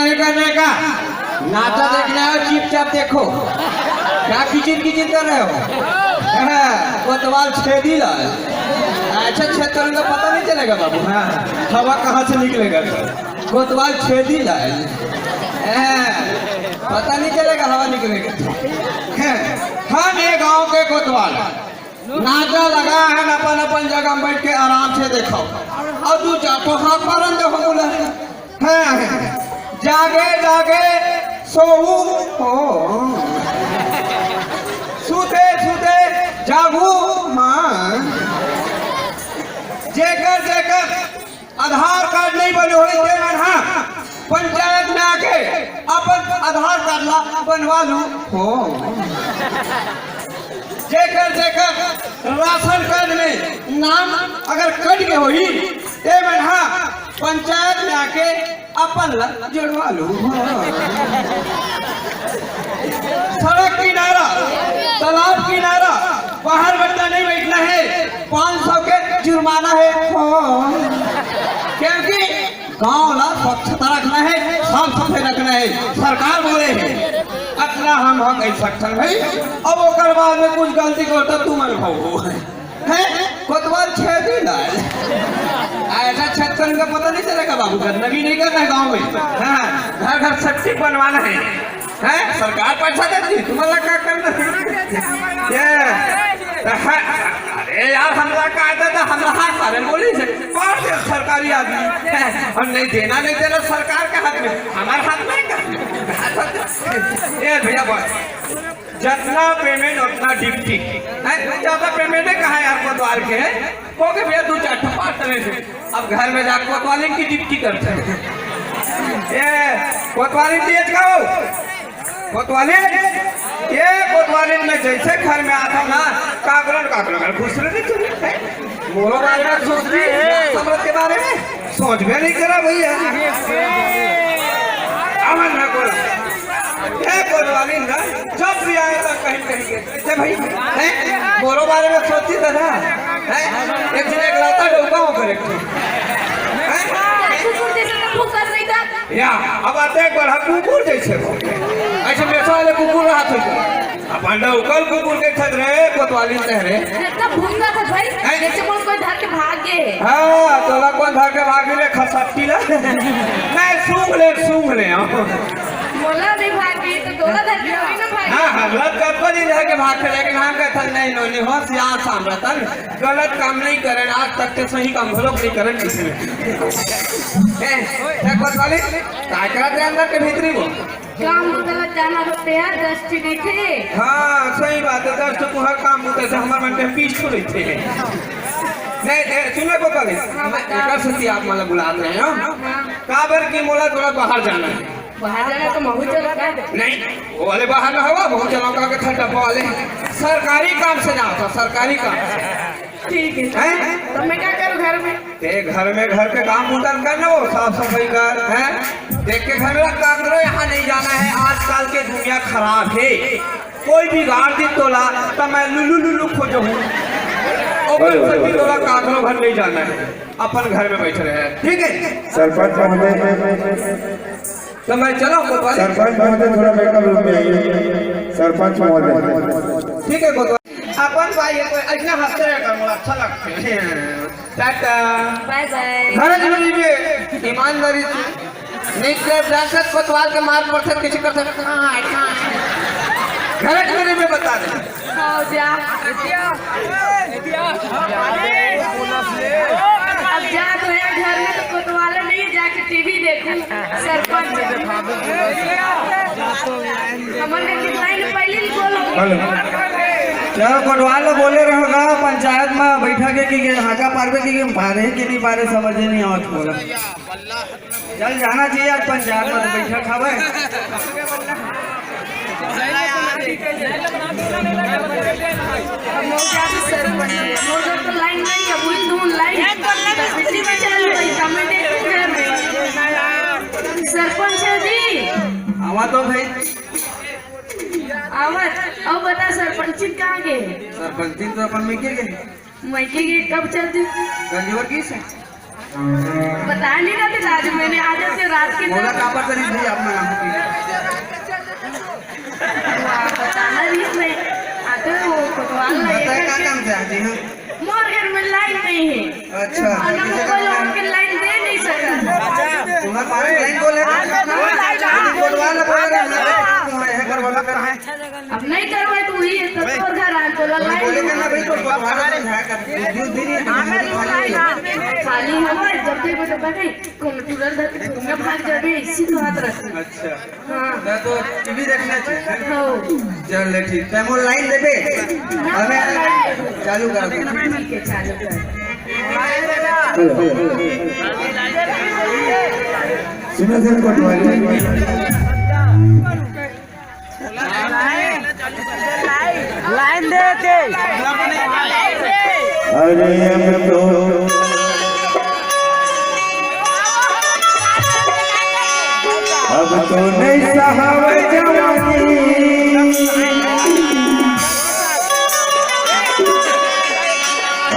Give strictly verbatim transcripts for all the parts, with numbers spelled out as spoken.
नहीं करने का, नाचा देखना है, चुपचाप देखो। क्या किचिर किचिर कर रहे हो? हाँ, कोतवाल छेदी लाल। अच्छा, छेद करूंगा, पता नहीं चलेगा बाबू। हाँ, हवा कहाँ से निकलेगा? कोतवाल छेदी लाल। हाँ, पता नहीं चलेगा हवा निकलेगा। हाँ, हम ये गांव के कोतवाल, नाचा लगा है, अपन अपन जगह में बैठ के आराम से देखो। और दू चार ठो हाथ मारन दो हम बोला। हाँ, जागे जागे सोऊ हो, सुते सुते जागू। हाँ, जेकर जेकर आधार कार्ड नहीं बने होई ते मन, हाँ, पंचायत में आके अपन आधार कार्ड ला बनवा लू हो। जेकर जेकर राशन कार्ड में नाम अगर कट के होई ते मन, हाँ, पंचायत में आके अपन ला जुड़वा लू हो। सड़क किनारा, तालाब किनारा, बाहर बंदा नहीं बैठना है, पाँच सौ के जुर्माना है। हाँ। क्योंकि गांव ला स्वच्छता रखना है, साफ सफाई रखना है, सरकार बोले है। अतना हम हो कह सकथन भाई। अब ओकर बाद में कुछ गलती करता तू मन भाव है, कोतवाल छेदी लाल। ऐसा छेद करने का पता नहीं चलेगा बाबू, गंदगी नहीं करना है गांव में। हाँ, घर घर सेप्टिक बनवाना है। हैं? सरकार पैसा देती, तुम्हारा क्या करना? ये, तो है, अरे यार, हमला का आता था, हमला हाथ सारे बोली से, कौन से सरकारी आदमी? हैं? और नहीं देना, नहीं देना सरकार के हाथ में, हमारे हाथ में का? ये भैया बस, जितना पेमेंट उतना डिप्टी। हैं? ज्यादा पेमेंट है कहाँ यार कोतवाल के? हैं? हो गए भैया, दो चार ठो पार्ट रहे थे। अब घर में जाके कोतवाली की डिप्टी करते हैं। ये कोतवाली तेज का हो, कोतवाली, ये कोतवाली में जैसे घर में आता ना, काकरन, काकरन, काकरन घुस रहे थे। मोरो बारे में सोच रही है, समझ के बारे में सोच भी नहीं करा भैया। अमन ना बोला। ये कोतवाली ना, जब भी आए तो कहीं, कहीं के, "ए भाई, हैं? मोरो बारे में सोची दादा, हैं? एक दिन एक लाता डौका हो करे।" हैं? कुकुर जैसे तो भूखत रही था। या, अब आते एक बड़ा कुकुर जैसे हो। ऐसे मेसा वाले कुकुर रहा था। अपन डौकल कुकुर के खत रहे, कोतवाली से रहे। इतना भूखत था भाई, हैं? जैसे बोल कोई धर के भाग गए। हाँ, तोला कौन धर के भाग ले, खसट्टी ला? नहीं, सूंघ ले, सूंघ ले, हाँ। मोला नहीं भागी, तो तोला धर के थोड़ी ना भागी। हाँ, हमला कतको दिन रह के भाग के, लेकिन हम कहथन, "नहीं, नोनी हो, सियान साम रतन, गलत काम नहीं करन, आज तक के सही काम घलोक नहीं करन किसी ने।" ए, ए, कोतवाली, काय करत है अंदर के भीतरी वो? काम बुता ला जाना होते हैं, दस ठी नहीं थे। हाँ, सही बात है, दस ठो तुहर काम बुता से हमर मन के पीछू रहिथे। नहीं, ए, सुनो कोतवाली, हाँ, बता। एकर सेती आप मन ला बुलात रहे हो। हाँ। काबर कि मोला थोड़ा बाहर जाना है। बाहर जाना तो महू चलो का? नहीं, वो वाले बाहर ना हवा, महू चलो का के था डब्बा वाले। सरकारी काम से जाओ था, सरकारी काम से। ठीक है। हैं? तो मैं क्या करूँ घर में? ते घर में घर के काम उतर कर ना, वो साफ सफाई कर, हैं? देख के घर में काम करो, यहाँ नहीं जाना है, आजकल के दुनिया खराब है। कोई बिगाड़ दी तोला, तो मैं लुलु लुलु खोजो हूँ। और कोई भी तोला काकरो घर नहीं जाना है, अपन घर में बैठे रहे, ठीक है? सरपंच महोदय, तो मैं चला कोतवाली। सरपंच महोदय, थोड़ा मेकअप रूम में आइए। सरपंच महोदय। ठीक है कोतवाली। अपन भाई है, कोई ऐसा हंसते रहे कर, मुझे अच्छा लगता है। टाटा। बाय बाय। घर में रहिबे, ईमानदारी से। नहीं तो दहशत कोतवाल के मार पड़ते, किसी कर सकते। हाँ, हाँ। घर में रहिबे, बता दे। हाँ, जा। अब जा तो है घर में, तो कोतवाल नहीं, जाके टीवी देखू। सरपंच। हमर के कितना ही पहले ही बोलो। हेलो। चलो, कोटवाल ला बोले रहोगा, पंचायत में बैठा के, कि, कि हाका पारबे, कि, कि पारे के नहीं पारे, समझ ही नहीं आवत बोला। चल जाना चाहिए आज पंचायत में, तो बैठा खावे। मोर जाके सरपंच है, मोर घर तो लाइन नहीं है, वही दून लाइन। बिजली में चल रही, कमेंट कर रही। सरपंच है जी। आवा तो भाई। आवत, अब बता सरपंचिन कहाँ गे? सरपंचिन तो अपन मइके गे। मइके गे, कब चल दी? गंजवर की से? बता नहीं रहा था आज, मैंने आज से रात के मोला काबर करी थी आप में? वाह, बताना नहीं इसमें। आते हो कोतवाल ना, ये बता, का करके काम से आती हूँ? मोर घर में लाइन नहीं है। अच्छा। और हम मोबाइल और के लाइन दे नहीं सकता। तुम्हारे पास लाइन को लेकर आज तो लाइन कोतवाल ना बोल रहे हैं, तुम्हारे यहाँ घर वाला कर रहे हैं। अब नहीं करवाए तो वही है, सब तोर घर आए, तो बोले लाइन करना भाई, तो कोतवाल ना है कर। खाली हवा है, जब देखो तो बने, कंप्यूटर धर के तुमने भाग जाबे, इसी तो हाथ रखना। अच्छा। हाँ। ना तो टीवी देखना चाहिए। हाँ। चल ले ठीक। तै मोर लाइन देबे। हमें चालू कर दे। ठीक है, चालू कर। Hello, hello. सुनो सर, कोटवाली। लाइन दे दे। अरे अब तो, अब तो नहीं सहावे जवानी।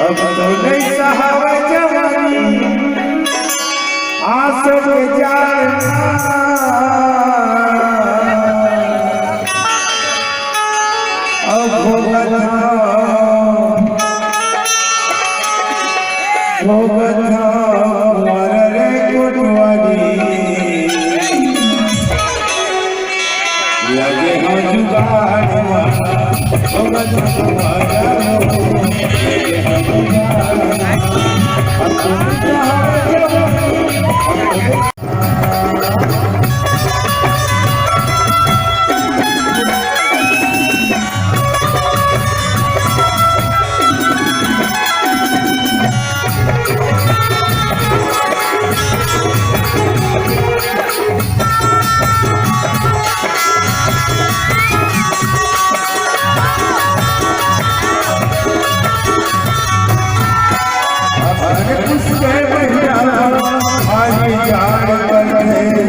अब तो नहीं सहावे जवानी। आंसू के जाल अब भोगत हूँ, भोगत हूँ, मर रे कोटवाली। लगे हो जुगाड़, भोगत हूँ, जुगाड़। अब तुम चाहो, अरे उसके भैया आज जान बन गए।